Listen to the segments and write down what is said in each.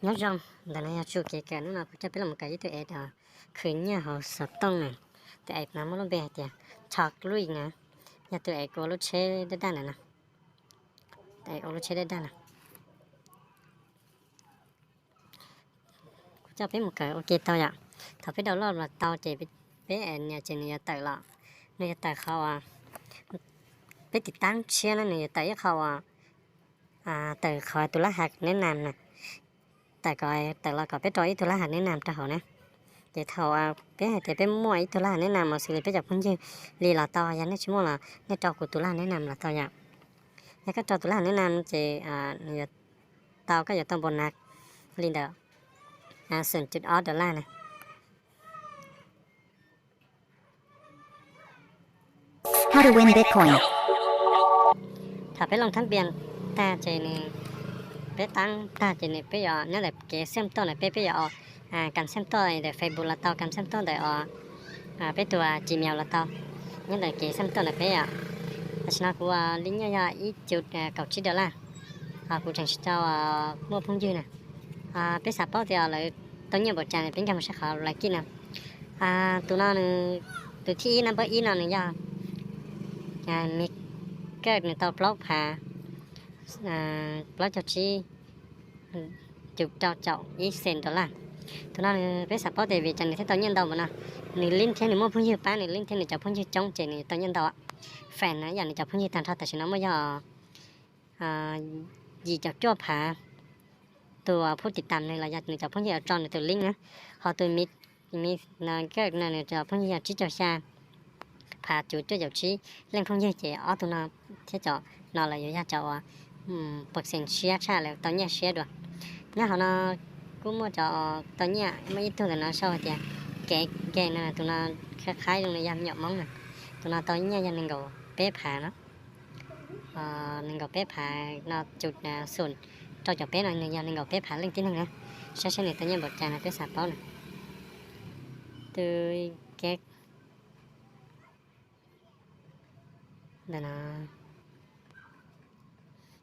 Nyob zoo, ntawm no yog txoj kev kawm hnub no kuv coj peb los kawm ib tug app khwv nyiaj hauv xov tooj na. Tus app no muaj lub npe hais tias Talk Ring na, yog tus app kuv ua lub tsheb daj daj na no. Tus app ua lub tsheb daj daj na. Kuv coj peb mus kawm ua ke tau yom. Thaum peb download los tau ces peb, peb nias ces nws yuav tawm los, nws yuav tawm qhov uas peb tiv tab tshiab na, nws yuav tawm ib qho uas tawm qhov tus lab has neb nam na. Tawm kom, tawm los kom peb rau ib tug lab has neb nam rau hauv na. Ces thaum peb hais tias peb muaj ib tug lab has neb nam mas xws li peb cov phooj ywg li los tau, yog nej tsis muaj los nej rau kuv tus lab has neb nam los tau yom. Yog koj rau tus lab has neb nam ces nws yuav tau, koj yuav tau npaum na li ntawm xoom cuv ob dollar na. How to win Bitcoin. Thaum peb loo thab npias tag ces nws, peb tab tag ces nws, peb yuav nyob ntawm kev xeem tuaj ntawm peb, peb yuav kam xeem tuaj ntawm Facebook los tau, kam xeem tuaj ntawm peb tus Gmail los tau, nyob ntawm kev xeem tuaj ntawm peb yom. Tam sim no kuv li nyiaj yog ib cuv kaum tsib dollar, kuv tseem tsis tau muaj phooj ywg na. Peb xav paub tias lawv tau nyiaj npaum cas, peb nkag mus saib qhov lais kij no. Tus no, tus thib ib no, npawb ib no nws yog Miss Kawj, nws tau plaub phav plaub caug tsib cuv rau caum ib xees dollar. Tus no nws, peb xav paub tias vim cas nws thiaj tau nyiaj ntau npaum no. Nws link thiab nws muaj phooj ywg pab nws link thiab nws cov phooj ywg coob ces nws tau nyiaj ntau. Fan no ib yam nws cov phooj ywg tag nrho tam sim no muaj yog yim caum cuaj phav tus phub tiv tam nws los yog nws cov phooj ywg uas tso nws tus link na. Ho tus Miss Kawj no nws cov phooj ywg yog tsib caug xya phav cuv cuaj caum tsib leej phooj ywg, ces ob tug no thiab cov no lawv yuav yog cov uas percent siab tshaj, lawv tau nyiaj siab dua. Nyob hauv no kuj muaj cov tau nyiaj, muaj ib tug ntawm no sau hais tias Kev Game no, tus no qhaib qhaib zoo li yog me nyuam Hmoob na. Tus no tau nyiaj yog nees nkaum peb phav no, nees nkaum peb phav no, cuv xoom rau caum peb no nws yog nees nkaum peb phav leej tib neeg na. Saib saib nws tau nyiaj npaum cas no peb xav paub na. Tus Kev,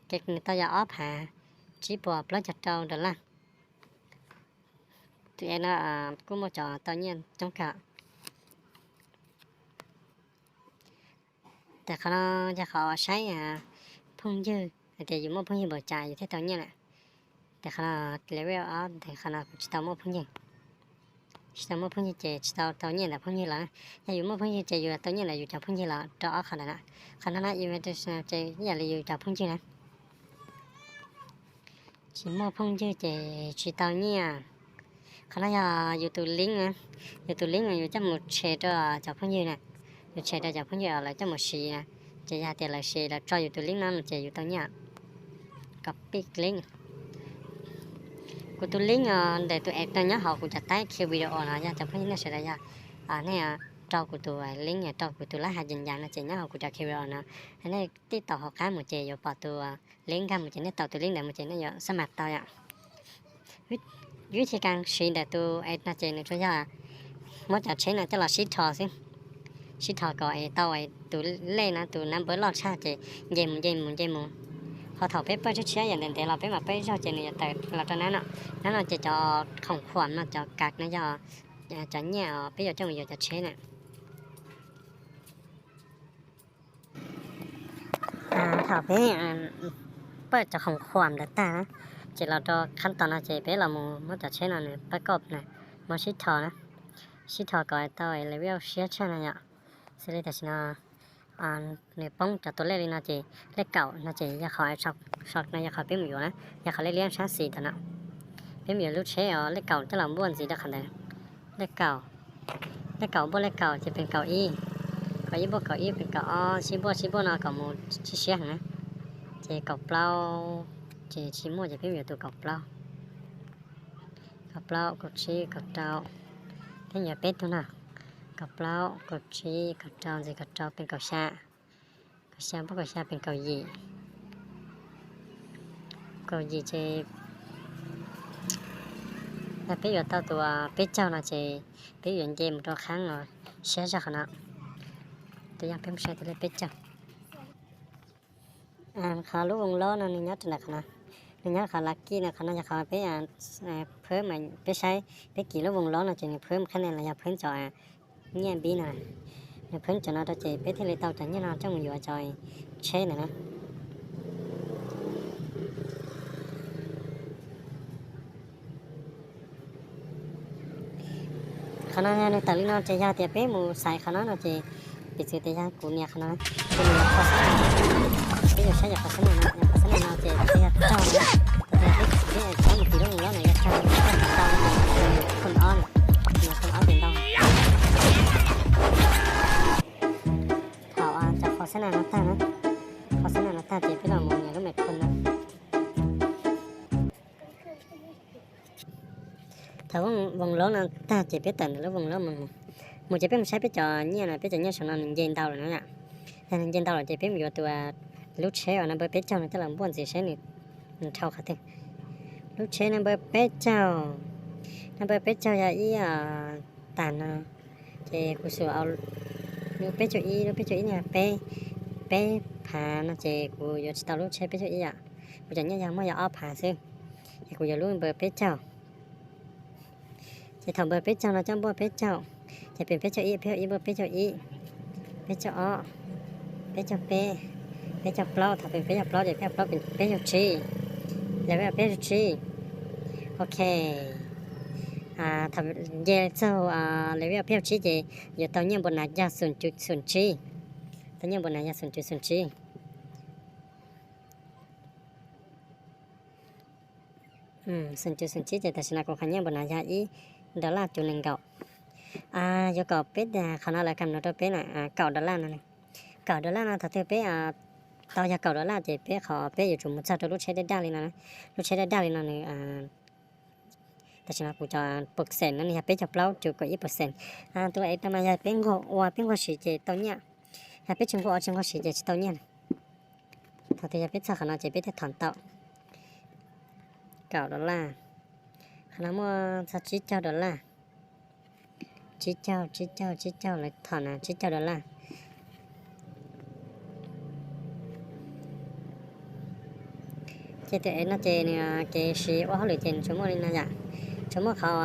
Kev nws tau yog ob phav tsib puas plaub caug rau dollar. Tus Kev no kuj muaj cov tau nyiaj coob kawg. Tam qhov no yog qhov saib phooj ywg hais tias yus muaj phooj ywg npaum cas yus thiaj tau nyiaj na. Tam qhov no level ob, tam qhov no kuv tsis tau muaj phooj ywg. Tsis tau muaj phooj ywg ces tsis tau tau nyiaj ntawm phooj ywg los. Yog yus muaj phooj ywg ces yus tau nyiaj ntawm yus cov phooj ywg los rau ob qhov ntawm no. Qhov no no invitation ces ib yam li yus cov phooj ywg na. Tsis muaj phooj ywg ces tsis tau nyiaj. Qhov no yog yus tus link na, yus tus link no yus coj mus share rau cov phooj ywg na, yus share rau cov phooj ywg lawv coj mus siv na, ces yog tias lawv siv lawv tso yus tus link no ces yus tau nyiaj. Copy link. Kuv tus link no ntawm tus app no nyob hauv kuv cov taib khi video no, yog cov phooj ywg nej sawv daws yog nej rau kuv tus link, rau kuv tus lab has yees yas no ces nyob hauv kuv cov khi video no, nej tib taus hauv qab mus ces yuav pom tus link nkag mus ces nej taus tus link ntawd mus ces nej yuav xab mam tau yom. Vib thi kas siv ntawm tus app no ces nws tsuas yog muab cov tsheb no coj los sib dhos xwb, sib dhos kom es tau es tus lej no tus number loj tshaj ces nce mus nce mus nce mus. Ho thaum peb pawj tshiab tshiab yam ntev ntev los peb mam pawj ib zaug ces nws yuav tawm los rau nab no. Nab no ces cov khoom khuam no, cov kas no yog cov nyiaj peb yuav coj mus yuav cov tsheb na. Thaum peb pawj cov khoom khuam ntawd tag na, ces los rau khab tos no ces peb los mus muab cov tsheb no nws pab koj na, muab sib dhos na, sib dhos kom tau level siab tshaj no yom. Xws li tam sim no nws poob cov tus lej li no ces lej kaum no ces yog qhov, no yog qhov peb mus yuav na, yog qhov lej liab sab xis ntawm no. Peb mus yuav lub tsheb os, lej kaum coj los npuaj ntxiv rau qhov ntawd. Lej kaum, lej kaum npuaj lej kaum ces pes kaum ib, kaum ib npuaj kaum ib pes kaum ob, sib npuaj sib npuaj no kom mus tsis siab heev na. Ces kaum plaub, ces tsis muaj ces peb mus yuav tus kaum plaub. Kaum plaub, kaum tsib, kaum rau, peb yuav peb tug no. Kaum plaub, kaum tsib, kaum rau, ntxiv kaum rau pes kaum xya. Kaum xya npuaj kaum xya pes kaum yim. Kaum yim ces yog peb yuav tau tus peb caug no ces peb yuav nce mus rau qhab os, siab zog qhov no. Tus yog peb mus saib tus lej peb caug. Qhov lub voos lob no nws nyob rau ntawm qhov no. Nws nyob qhov lucky no, qhov no yog qhov peb phwb mas peb saib peb kis lub voos laub no ces nws phwb qhab no los yog phwb cov nyiaj npib no. Nws phwb cov no rau ces peb thiaj li tau cov nyiaj no coj mus yuav cov tsheb ntawd na. Qhov no nws tawm li no ces yog tias peb mus xaiv qhov no no ces piv txwv tias yog kuv nias qhov no, kuv nias qhov xab na, peb yuav saib yog qhov xab na no, yog qhov xab na no ces yog raug na, peb peb mus kis lub voos laub no yog raug, raug tau no ces nias phone ob na, nias phone ob ces ntau. Thaum cov qhov xab na no tag na, qhov xab na no tag ces peb los mus nias lub mem phone no. Thaum voos laub no tag ces peb tawm ntawm lub voos laub mus, mus ces peb mus saib peb cov nyiaj no, peb cov nyiaj saum no nws nce ntau lawm na yom. Yog nws nce ntau lawm ces peb mus yuav tus lub tsheb uas number peb caug no coj los npuaj ntxiv saib nws dhau qhov twg. Lub tsheb number peb caug, number peb caug yog ib tag no, ces kuv xum lub peb caug ib, lub peb caug ib no peb, peb phav no ces kuv yuav tsis tau lub tsheb peb caug ib yom. Kuv cov nyiaj yog muaj yog ob phav xwb, ces kuv yuav lub number peb caug. Ces thaum number peb caug no coj npuaj peb caug, ces pem peb caug ib, peb caug ib npuaj peb caug ib, peb caug ob, peb caug peb, peb caug plaub, thaum pem peb caug plaub ces peb caug plaub pem peb caug tsib, level peb caug tsib. Ok, thaum nce txog level peb caug tsib ces yuav tau nyiaj npua nas yog xoom cuv xoom tsib, tau nyiaj npua nas yog xoom cuv xoom tsib. Xoom cuv xoom tsib ces tam sim no kuv qhov nyiaj npua nas yog ib dollar cuv nees nkaum. Yuav kom peb tias qhov no lawv kam no rau peb na, kaum dollar no, kaum dollar no thaum twg peb tau yog kaum dollar ces peb qhov peb yuav tsum mus txog rau lub tsheb daj daj li no, lub tsheb daj daj li no nws tam sim no kuv cov percent no nws yog peb caug plaub cuv kaum ib percent. Tus es tau mas yog peb nquag ua peb nquag siv ces tau nyiaj, yog peb tsis nquag ua tsis nquag siv ces tsis tau nyiaj. Thaum twg yog peb txog qhov no ces peb thiaj thom tau kaum dollar. Qhov no muaj txog tsib caug dollar, tsib caug, tsib caug, tsib caug, lawv thom na tsib caug dollar. Ces tus es no ces nws kev siv ua hauj lwm ces nws tsuas muaj li no yom, tsuas muaj qhov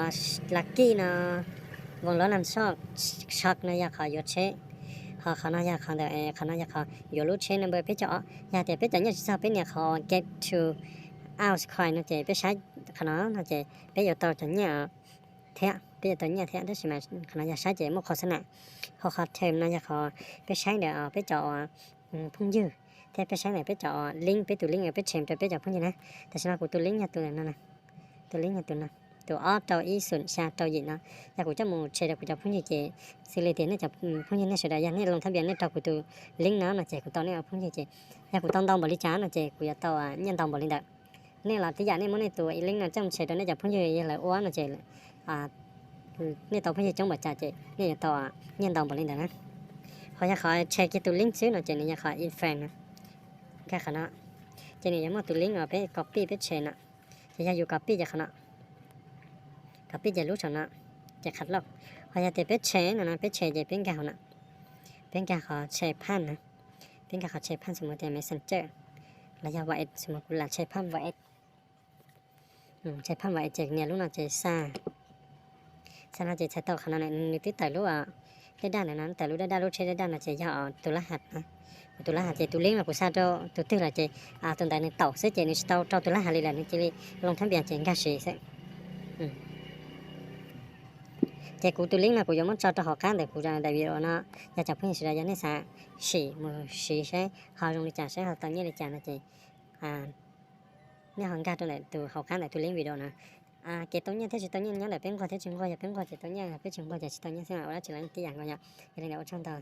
lucky no, voos laub nam soj, shark no yog qhov yuav tsheb, ho qhov no yog qhov ntawm, qhov no yog qhov yuav lub tsheb number peb caug ob. Yog tias peb cov nyiaj tsis txog peb nias qhov get to house coin no ces peb saib qhov no no ces peb yuav tau cov nyiaj thiab, peb yuav tau nyiaj thiab, tab sis mas qhov no yog saib ces muaj qhov xab nam, ho qhov term no yog qhov peb saib ntawm peb cov phooj ywg, thiab peb saib ntawm peb cov link, peb tus link uas peb share rau peb cov phooj ywg na. Tam sim no kuv tus link yog tus no, tus link yog tus no, tus ob rau ib xoom xya rau yim no. Yog kuv coj mus share rau kuv cov phooj ywg ces xws li tias nej cov phooj ywg nej sawv daws yog nej loo thab npias nej rau kuv tus link no no ces kuv tau nej ua phooj ywg ces yog kuv tau ntau npaum li cas no ces kuv yuav tau nyiaj ntau npaum li ntawd. Nej los tib yam, nej muab nej tus link no coj mus share rau nej cov phooj ywg yog lawv ua no ces nej tau phooj ywg coob npaum cas ces nej yuav tau nyiaj ntau npaum li ntawd na. Ho yog qhov share kiag tus link xwb no ces nws yog qhov influence no, nkag qhov no, ces nws yuav muaj tus link uas peb copy peb share no, ces yog yus copy ces qhov no, copy ces lub saum no, ces qhov lauj. Ho yog tias peb share no no, peb share ces peb nkag hauv no, peb nkag qhov share phaj na, peb nkag qhov share phaj, xws li tias Messenger los yog WhatsApp, xws li kuv lam share phaj WhatsApp, share phaj WhatsApp ces nias lub no ces xa, xa no ces txhais tau qhov no, nws twb tawm lub daj daj ntawd no, tawm lub daj daj, lub tsheb daj daj no ces yog tus lab has no. Tus lab has ces tus link no kuv xa rau tus twg lawm ces tus ntawd nws taum xwb ces nws tsis tau rau tus lab has li lawm, nws cia li loo thab npias ces nkag siv xwb. Ces kuv tus link no kuv yuav muab tso rau hauv qab ntawm kuv daim video no, yog cov phooj ywg sawv daws yog nej xav sim mus siv saib ho zoo li cas, saib ho tau nyiaj li cas no ces nej ho nkag rau ntawm tus hauv qab ntawm tus link video no. Kev tau nyiaj thiab tsis tau nyiaj nyob ntawm peb nquag thiab tsis nquag, yog peb nquag ces tau nyiaj, yog peb tsis nquag ces tsis tau nyiaj xwb, ua dab tsi los tib yam nkaus yom. Yog li ntawd ua tsaug ntau.